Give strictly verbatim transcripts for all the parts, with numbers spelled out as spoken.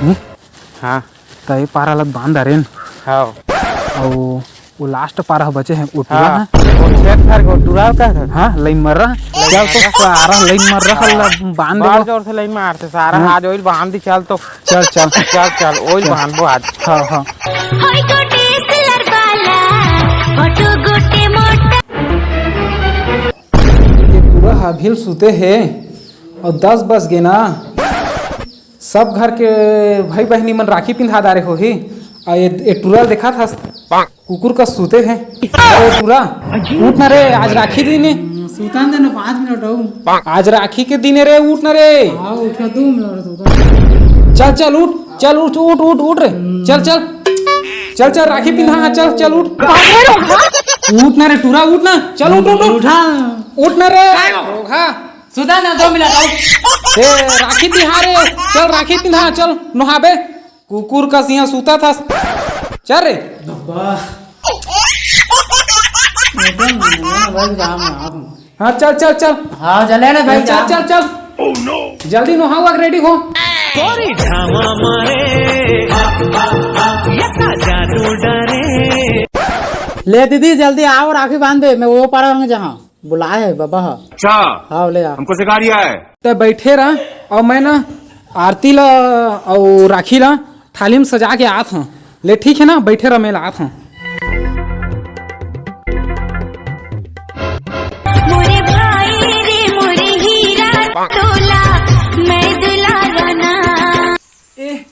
हम्म? हाँ। त ये पारा ल बांध डारेन। हाँ। अउ वो लास्ट पारा ह बचे हे, वो टूरा हाँ। हे। वो छेद फार के वो टूरा का है। हाँ, लाइन मर रहा। चल तो सारा लाइन मर रहा, हाँ। ला बांध बार दो। जोर से लाइन मारते सारा, हाँ। आज ओइल बांध दी, चल तो। चल, चल। चल, चल, ओइल चल। बांधबो आज। हाँ, हाँ। होई गोटे सिलर वाला, फोटो गोटे मोटा। ये टूरा ह अभी ल सुते हे अउ दस बज गे ना। सब घर के भाई बहिनी मन राखी पिंधा डारे होही। अउ ये, ये टूरा ल देखत हस, कुकुर कस सुते हे। अरे टूरा, उठ ना रे, आज राखी दिन हे। सुतन दे ना पाँच मिनट अउ। आज राखी के दिन हे रे, उठ ना रे। हाँ, उठा दो मिनट सुतन। चल, चल, उठ, चल, उठ, उठ, उठ, उठ रे। चल, चल। चल, चल, राखी पिंधा, हाँ, चल, चल, उठ। उठ ना रे टूरा, उठ ना। चल, उठ, उठ, उठ। उठा। उठ ना रे। काय हो? रोगहा। सुता ना, दो मिनट अउ। ए, राखी तिहार हे, चल राखी पिंधा, चल नहाबे। कुकुर कस इहाँ सुतत हस। चल रे। बाबा। एकदम भाई राम राम। हाँ, चल, चल, चल। हाँ, चले ना भाई, चल, जा। चल, चल। जल्दी नहावा, रेडी हो। तोरी धामा मारे, ये का जादू डारे। ले दीदी, जल्दी आओ, राखी बांध दे, मैं वो पारा हूँ जहाँ। बुलाए हे बाबा ह। अच्छा। हाँ, ले आ। हमको सिखा रिया है। ते बैठे रह, अउ मैं ना आरती ला अउ राखी ला थाली म सजा के आत हँव। ले ठीक हे ना, बैठे रह, मैं ला आत हँव। मोरे भाई रे मोरे हीरा तोला मैं दुलारा ना। ए,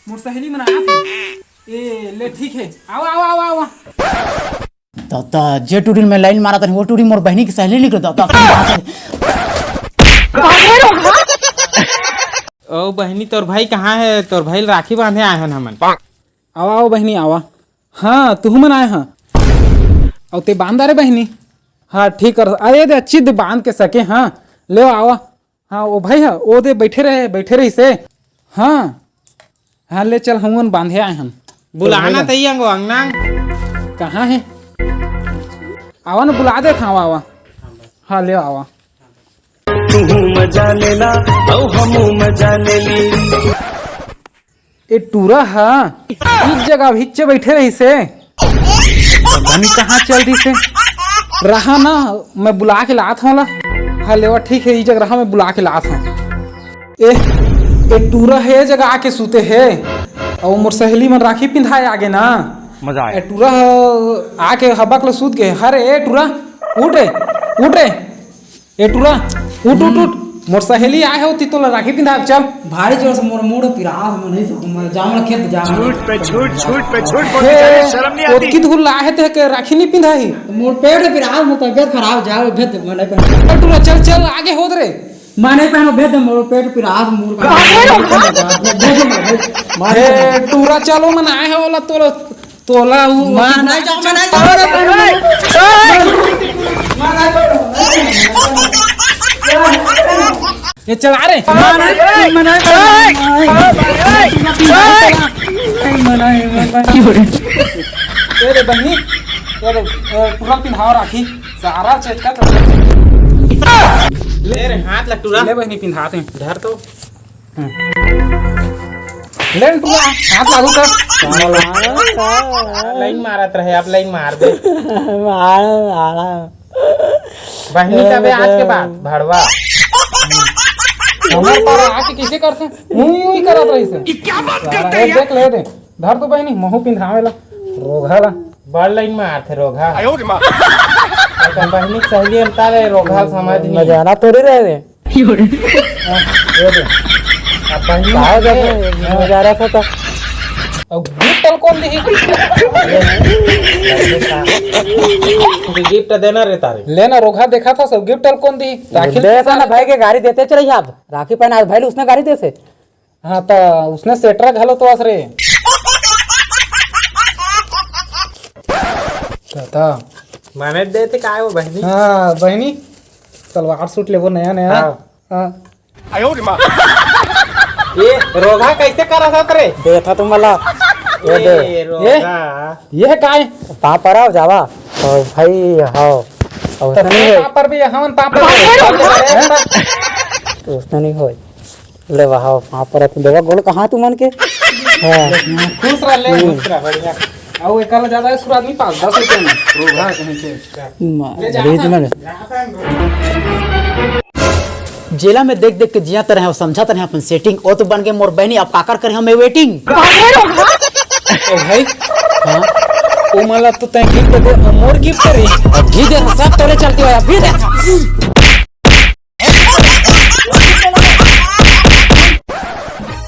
मोर सहेली मन आत हे। ए, ले ठीक हे, आवा, आवा, आवा, आवा। दादा, जे टूरी ल मैं लाइन मारत रहेंव, वो टूरी मोर बहिनी के सहेली निकले, दादा। ओ बहिनी, तोर भाई कहाँ हे? तोर भाई ल राखी बांधे आए हन हमन। आवा, आवा बहिनी, आवा। हाँ, तुहू मन आए हा। अउ ते बांध डारे बहिनी। हाँ, ठीक कर। अरे दे, अच्छी दे बांध के सके, हाँ। ले आवा। हाँ, ओ भाई ह, ओ दे बइठे रहे, बइठे रहिसे। हाँ। हाँ, ले चल, हमन बांधे आए हन। बुला ना तई अंगो अंगना। कहाँ हे? आवा ना, बुला देत हँव, आवा, आवा। हाँ, ले आवा। तुहू मजा लेला, अउ हमू मजा लेली। ए टूरा ह, इस जगह अभी चे बइठे रहिसे। पता नहीं कहाँ चल दिसे। रहा ना, मैं बुला के लात हँव ओला। हाँ, लेवा, ठीक हे, ई जगह रहा, मैं बुला के लात हँव। ए, ए टूरा ह ए जगह आके सुते हे। अउ मोर सहेली मन राखी पिंधाए आगे ना। मजा आया। ए टूरा ह आके हबक ले सुत गे। अरे ए टूरा, उठ रे, उठ रे। ए टूरा, उठ, उठ, उठ। मोर सहेली आए हे, ओती तोला राखी पिंधाए, चल। भारी जोर से मोर मूड़ पिरात, मैं नहीं सकूं, मैं जाऊं खेत, जाऊं। झूठ पे झूठ, झूठ पे झूठ बोलती जा रही है, शर्म नहीं आती? ओतकी दूर ला हे ते के राखी नहीं पिंधाही। मोर पेट पिरात, मोर तबियत खराब, जाओ भेज दे, मैं नहीं पहनूं। ए टूरा, चल, चल, आगे होत रे। मैं नहीं पहनूं, भेज दे, मोर पेट पिरात, मूड़ का। भेज दे, भेज दे, मार दे। ए टूरा, चलो, मन आए हे ओला तोला तोला उ मार नहीं जाओ, मैं नहीं जाओ। ये चला रे। मार नहीं, मैं नहीं जाओ। तेरे बहनी, तेरे, अ, टूरा पिन्हाओ राखी, सारा चेचका कर। ले रे, हाथ ला टूरा। ले बहनी, पिन्हाते हैं। धर तो। हम्म। ले न टूरा, हाथ लागू कर। लाइन मारत रहे, अब लाइन मार दे। मार, मार। बहनी का बे आज के बाद, भड़वा। हमार पारा आके कैसे करथे? यूं, यूं ही करत रहिसे। ये क्या बात करते हैं यार? देख ले दे। धर तो बहनी, महू पिंधावे ला। रोघा ला। बड़ लाइन मारथे रोघा। आयो रे माँ। अरे बहनी के सहेली अंता रे, रोघा समझ नहीं। मजाना थोड़ी रहे रे। हाँ, ये दे। अब बहिनी का हो जाता है? हाँ। जा रहा था तो। अब गिफ्ट ल कोन दिही? गिफ्ट देना रे तारे। लेना, रोघा देखा था सब, गिफ्ट ल कोन दिही? राखी देता ना भाई के गाड़ी देते चले आप। राखी पहना भाई, उसने गाड़ी देते। हाँ, त उसने सेटरा घलो तो अस रे। कहता। माने देते का वो बहनी? हाँ, बहनी, सलवार सूट लेबो नया नया। हाँ। हाँ। आयो रे माँ। ये रोगा कैसे करा था रे? देखा तुम वाला। ये दे। ये रोगा। ये है काय? पाँव परा जावा। और भाई, हाँ। और उसने नहीं होय। पाँव पर भी, हाँ, पाँव पर भी। उसने नहीं होय। ले वाह, वहाँ पर अपन देवा गोल कहाँ तू मन के? हाँ। खुश रह ले, खुश रह, बढ़िया। अउ एकर ला ज्यादा सुराग नहीं पास, दस रुपया में। रोगहा कहीं के। मा-, रीजनल। जेला में देख देख के जिया तरह अउ समझा तरह अपन सेटिंग, ओ तो बन गए मोर बहनी, अब काकर करे हमें वेटिंग। ओ भाई, हाँ? ओ माला तो तय गिफ्ट दे, ओ मोर गिफ्ट करी। अभी दे, सब तोले चलती हो, अभी दे।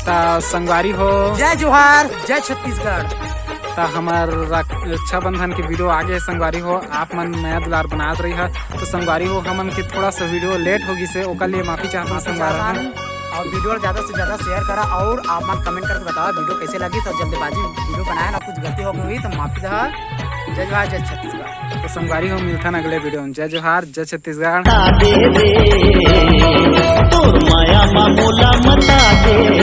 त संगवारी हो। जय जोहार, जय छत्तीसगढ़। त हमर रक-, रक्षाबंधन के वीडियो आगे हे संगवारी हो, आप मन मया दुलार बनात रही है। तो संगवारी हो, हमन के थोड़ा सा वीडियो लेट हो गिसे, ओकर लिए माफी चाहत हन माफी संगवारी चाहत हो। हन। और वीडियो ला ज्यादा से ज्यादा शेयर करा और आप मन कमेंट करके बतावा वीडियो कैसे लगी। सब जल्दबाजी वीडियो बनाए ना, कुछ गलती हो गई तो माफी चाहत। जय जोहार, जय छत्तीसगढ़। तो संगवारी हो, मिलथन अगले वीडियो में। जय जोहार, जय छत्तीसगढ़।